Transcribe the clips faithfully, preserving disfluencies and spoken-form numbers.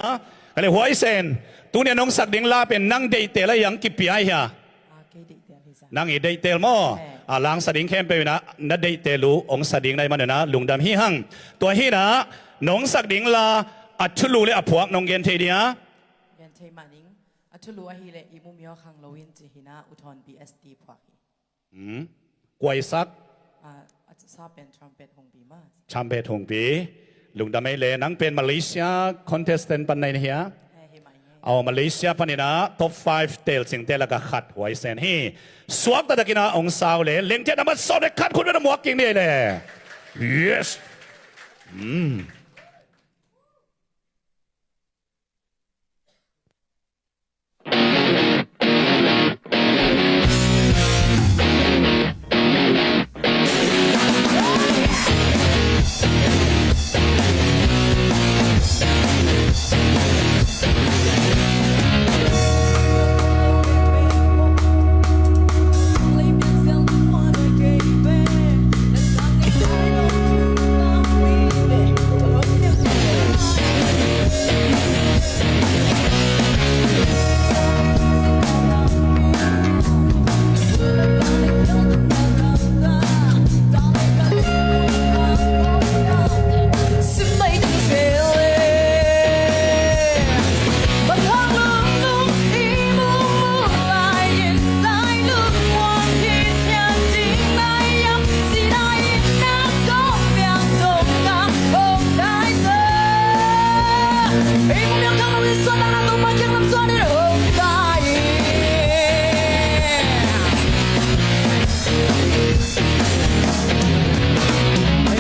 Ka le Huaisen, tuni a nong sak ding la pen nang deihtel a hiang kipia hia? Nang i deihtel maw? A langsa ding khempeuh in ah na deihtel uh hong sa ding na hih man un ah lungdam hi hang. Tua hi in ah nong sak ding la a thulu le a phuak nong gen thei dia? Gen thei mah ning. A thulu ahih leh i mu mi aw khang lo in ci hi in ah U Thawn B S T phuak hi. Kuaisak. Sa pen trumpet hong pi ma. Trumpet hong pi. Lungdam ei le, nang pen Malaysia contestant pan nai na hia? Aw, Malaysia panin ah top five telcingte laka khat Huaisen hi. Suakta takin ah hong sa uh le, lengtiat a mat sawm le khat khut bek na muak kik ni ei le. Yes.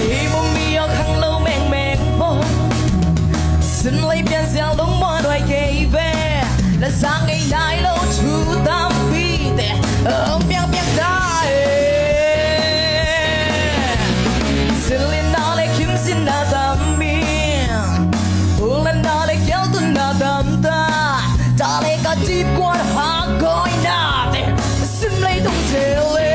Ei, mu mi aw khang lo mengmeng maw. Sun lei pian ziau lungmuang huai kei ve. La sang ngei nai lo thu tampite hong piangpiang ta e. Silin na le khim sin na tam mi. Ulan na le kial tun na tam ta. Ta le ka tip kuan ha koi na te. Sim leitung zel e.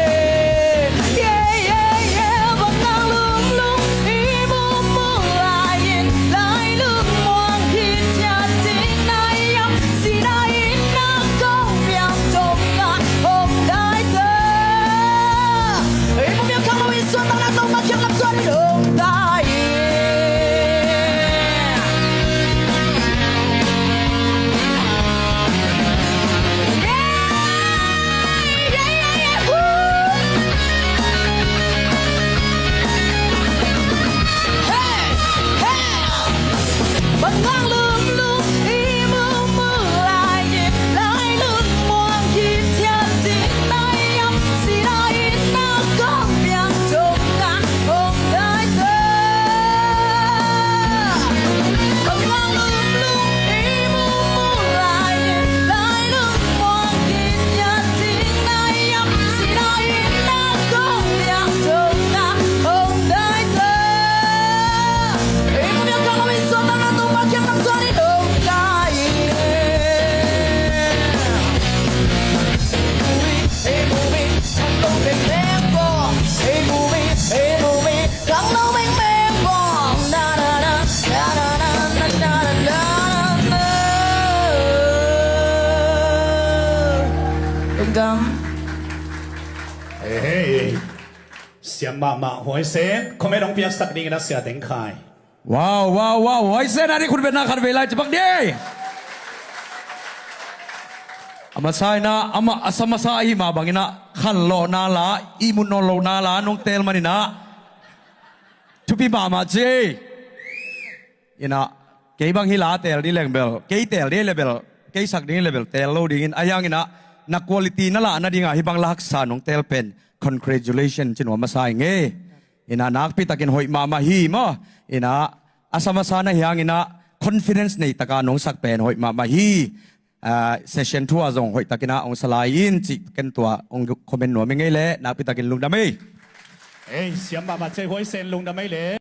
Yeah, yeah, yeah. Bang nang lung lung i mu mu lai in, lai lung muang khit thiat ding na hiam? Si na in na kong piang tong na hong dai ta. I mu piang khang lo in suan tang na tong ma khiang lam suan in hong dai. Lungdam. Hei, hei. Siam mahmah Huaisen. Comment hong piaksak dingin a Sia Teng Khai. Wow, wow, wow. Huaisen a ding khut betna khat vei lai cipak ding. A masa in ah, amah a sa masa ahih mah bangin ah, khanlawhna la, ihmut nawn lohna la nong teel manin ah, thupi mahmah ci. In ah, kei bang hi la teel ding leng bel, kei teel ding le bel, kei sak ding le bel teel lo dingin, ahi hangin ah na quality na lah nadingah hih bang la haksa nong teel pen congratulation ci nuam masa ing e. In ah nakpi takin hoih mahmah hi maw. In ah a sa masa na hi hangin ah confidence nei taka nong sak pen hoih mahmah hi. Ah, session two ah zong hoih takin ah hong sa lai in cih ken tua hong comment nuam ing e le, nakpi takin lungdam ei. Ei, siam mahmah ci ei Huaisen, lungdam ei le.